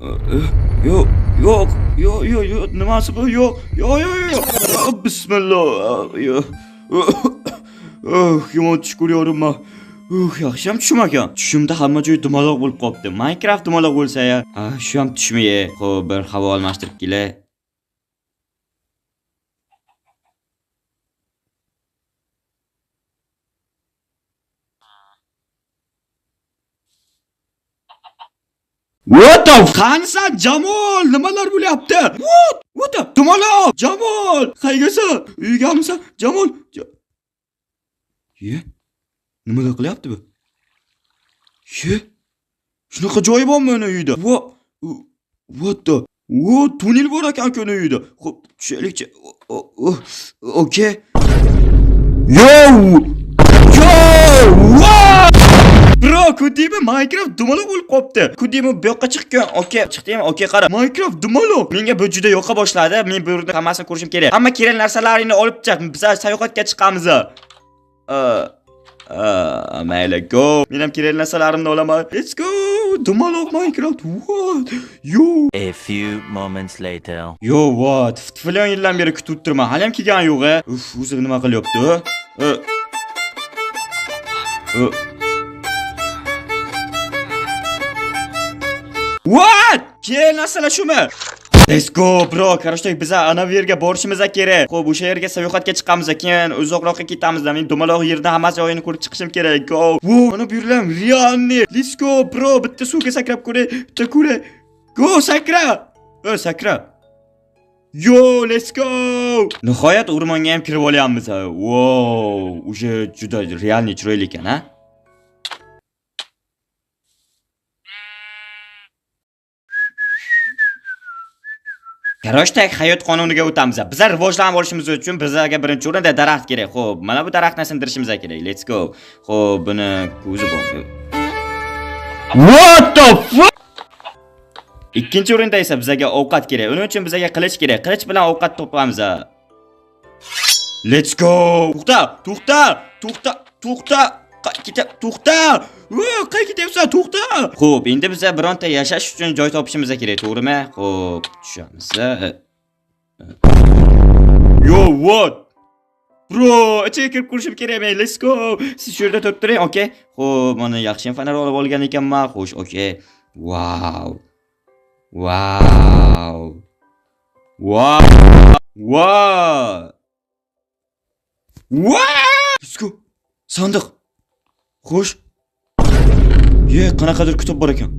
Yo'q, yo'q, yo'q, yo'q, yo'q, nimasi bu? Yo'q, yo'q, yo'q, yo'q. Bismillah. Yo'q. Oh, yomon tush ko'ryapman. Yaxshi ham tushim ekan. Tushimda hamma joy dumaloq bo'lib qolibdi. Minecraft dumaloq bo'lsa ya. Ha, shu ham tushmi? Xo'p, bir havo almashtirib kelay. What the Qanisan Jamol? Nimalar bo'lyapti? What? What the? Dumaloq! Jamol! Qayergasan? Uygamisan? Jamol! Ye? Nimalar qilyapti bu? Ye? Shunaqa joyi bormi uni uyida? What? What the? O, tunnel bor ekan-ku uni uyida. Xo'p, tushaylikchi. Okey. Yo! Yo! What? Bro, ko'rdingmi? Minecraft dumaloq bo'lib qolibdi. Ko'rdingmi? Bu yoqqa chiqqan. Okey, chiqdingmi? Okey, qara. Minecraft dumaloq. Menga bu juda yoqa boshladi. Men bu yerda hammasini ko'rishim kerak. Hamma kerak narsalaringni olib chiq. Biz sayohatga chiqamiz. Mayli, go. Men ham kerak narsalarimni olaman. Let's go. Dumaloq Minecraft. What? Yo. A few moments later. Yo, what? Trillion yildan beri kutib turman. Hali ham kelgani yo'q, a. Uf, o'zi nima qilyapti? What? Kel narsalar shumi? Let's go, bro. Короче, biz ana bu yerga borishimiz kerak. Xo'p, o'sha yerga sayohatga chiqamiz, keyin uzoqroqqa ketamiz. Men dumaloq yerda hammasi joyini ko'rib chiqishim kerak. Go. Wo, mana bu yerlar realniy. Let's go, bro. Bitta suvga sakrab ko'ray, bitta ko'ray. Go, sakra. Sakra. Yo, let's go. Nihoyat o'rmonga ham kirib olyapmiz. Wow, уже juda realniy chiroyli ekan, ha? Короче, hayot qonuniga o'tamiz. Bizlar rivojlanib olishimiz uchun bizlarga birinchi o'rinda daraxt kerak. Xo'p, mana bu daraxtni sindirishimiz kerak. Let's go. Xo'p, buni ko'zi bor. What the fuck? Ikkinchi o'rinda esa bizga ovqat kerak. Uning uchun bizga qilich kerak. Qilich bilan ovqat topamiz. Let's go. To'xta, to'xta, to'xta, to'xta. To'xta. Qayerga ketyapsan? To'xta. Xo'p, endi biza bironta yashash uchun joy topishimiz kerak, to'g'rimi? Xo'p, tushamiz. Yo, what? Bro, ichiga kirib ko'rishim kerak men. Let's go. Siz shu yerda turib turing, okey? Xo'p, mana yaxshi fonar olib olgan ekanman. Xo'sh, okey. Wow. Wow. Wow. Wow. Wow. Let's go. Sandiq. Xo'sh. Ye, qanaqadir kitob bor ekan.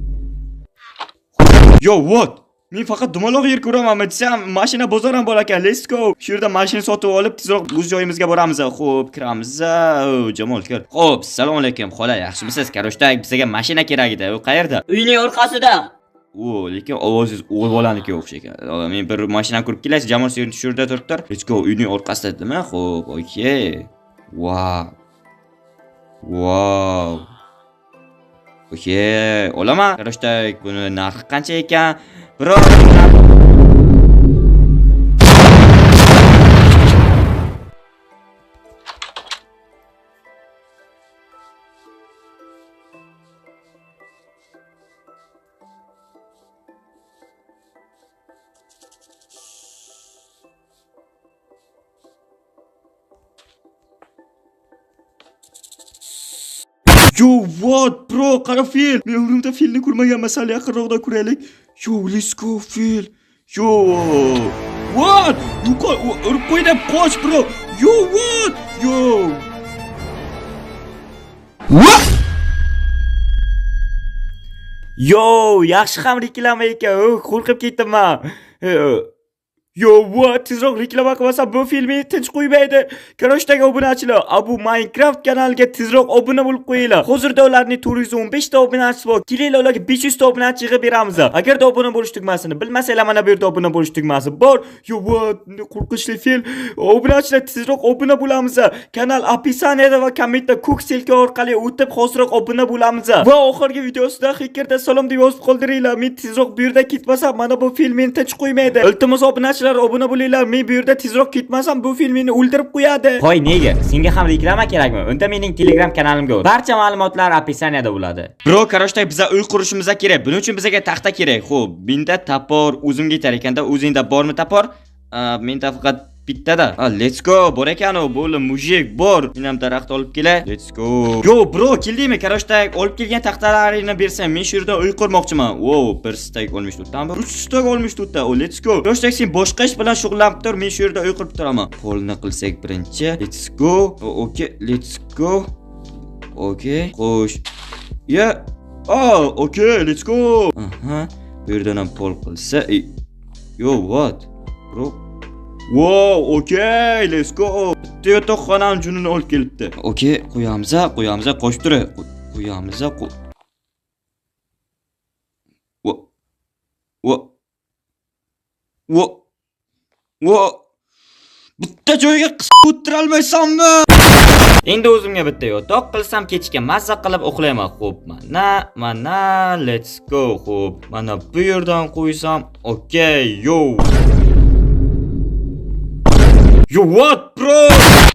Yo, what? Men faqat dumaloq yer ko'raman desam, mashina bozor ham bor ekan. Let's go. Shu yerda mashina sotib olib, tezroq o'z joyimizga boramiz. Xo'p, kiramiz. Jamol, kir. Xo'p, assalomu alaykum, xola, yaxshimisiz? Karochda bizga mashina kerak edi. U qayerda? Uyning orqasida. O, lekin ovozingiz o'g'il bolanikiga o'xshaykan. Men bir mashinani ko'rib kelay, Jamol sen shu yerda turib tur. Let's go, uyning orqasida dedimi? Xo'p, okey. Wow. Wow. Okey, olaman. Karochda buni narxi qancha ekan? Bro, Yo, what, bro, qara fil. Men umrimda filni ko'rmaganman, sal yaqinroqdan ko'raylik. Yo, let's go, fil. Yo, what? Yo'qol, urib qo'ydi, qoch, bro. Yo, what? Yo. What? Yo, yaxshi ham reklama ekan. Qo'rqib ketdim men. Yo, what? Tezroq reklama qilmasam bu film meni tinch qo'ymaydi. Karochdagi obunachilar, Abu Minecraft kanaliga tezroq obuna bo'lib qo'yinglar. Hozirda ularning 415 ta obunachisi bor. Kelinglar ularga 500 ta obunachi yig'ib beramiz. Agarda obuna bo'lish tugmasini bilmasanglar, mana bu yerda obuna bo'lish tugmasi bor. Yo, what? Qo'rqinchli film. Obunachilar tezroq obuna bo'lamiz. Kanal описаниеda va kommentda ko'k ссылка orqali o'tib hozirroq obuna bo'lamiz. Va oxirgi videosida Hackerda salom deb yozib qoldiringlar. Men tezroq bu yerda ketmasam, mana bu film meni tinch qo'ymaydi. Iltimos obunachilar Obunachilar, obuna bo'linglar. Men bu yerda tezroq ketmasam, bu film meni o'ldirib qo'yadi. Hoy, nega? Senga ham reklama kerakmi? Unda mening Telegram kanalimga o't. Barcha ma'lumotlar описание da bo'ladi. Bro, короче, biza uy qurishimiz kerak. Buning uchun bizga taxta kerak. Xo'p, menda топор o'zimga yetar ekanda, o'zingda bormi топор? Menda faqat bittada. Ha, let's go. Bor ekan u, bo'ldi, мужик, bor. Men ham daraxt olib kelay. Let's go. Yo, bro, keldingmi? Короче, olib kelgan taxtalaringni bersang, men shu yerda uy qurmoqchiman. Wow, bir стак olmish turibdi. 3 стак olmish turibdi. Oh, let's go. Короче, sen boshqa ish bilan shug'ullanib tur, men shu yerda uy qurib turaman. Polni qilsak birinchi. Let's go. Okay, let's go. Okay. Xo'sh. Ya. Oh, okay, let's go. Aha. Bu yerdan ham pol qilsa. Yo, what? Bro. Wow, okay, let's go. Bitta yotoqxonani junini olib kelibdi. Okay, qo'yamiz, qo'yamiz, qo'shib tur. Qo'yamiz, Wo. Wo. Wo. Wo. Bitta joyga qisib o'tirolmaysanmi? Endi o'zimga bitta yotoq qilsam, kechga mazza qilib uxlayman. Xo'p, mana, mana, let's go. Xo'p, mana bu yerdan qo'ysam, okay, yo. Yo, what, bro?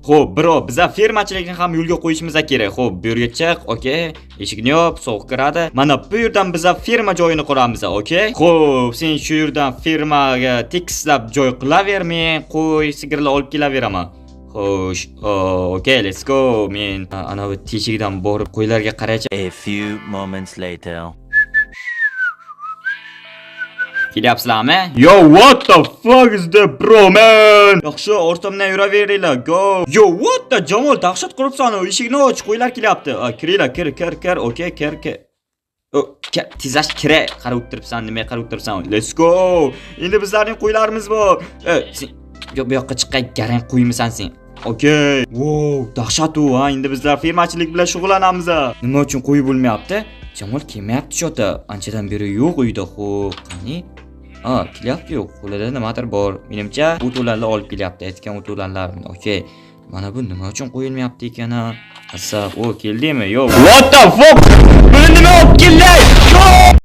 Xo'p, bro, biza fermachilikni ham yo'lga qo'yishimiz kerak. Xo'p, bu yerga chiq, okay. Eshikni yop, sovuq kiradi. Mana bu yerdan biza ferma joyini quramiz, okay? Xo'p, sen shu yerdan fermaga tekislab joy qilaver, men qo'y, sigirlar olib kelaveraman. Xo'sh, okay, let's go. Men anavi teshikdan borib qo'ylarga qaraychi. A few moments later. Kelyapsizlarmi? Yo, what the fuck is that, bro, man? Yaxshi, ortamdan yuraveringlar. Go. Yo, what the, Jamol, dahshat quribsan. Eshikni och, qo'ylar kelyapti. Kiringlar, kir, kir, kir. Okay, kir, kir. O, tezlash kerak. Qarab o'tiribsan, nima qarab o'tiribsan? Let's go. Endi bizlarning qo'ylarimiz bor. Sen yo bu yoqqa chiqqan garang qo'ymisan sen? Okay. Wow, dahshat u, ha. Endi bizlar fermachilik bilan shug'ullanamiz. Nima uchun qo'y bo'lmayapti? Jamol kelmayapti что-то. Anchadan beri yo'q uyda. Xo'p, qani? Ha, kelyapti-yu. Qo'lida nimadir bor. Menimcha, o't-o'lanlar olib kelyapti. Aytgan o't-o'lanlar. Okay. Mana bu nima uchun qo'yilmayapti ekan, ha? Asab, o, keldimi? Yo'q. What the fuck? Buni nima olib kelding?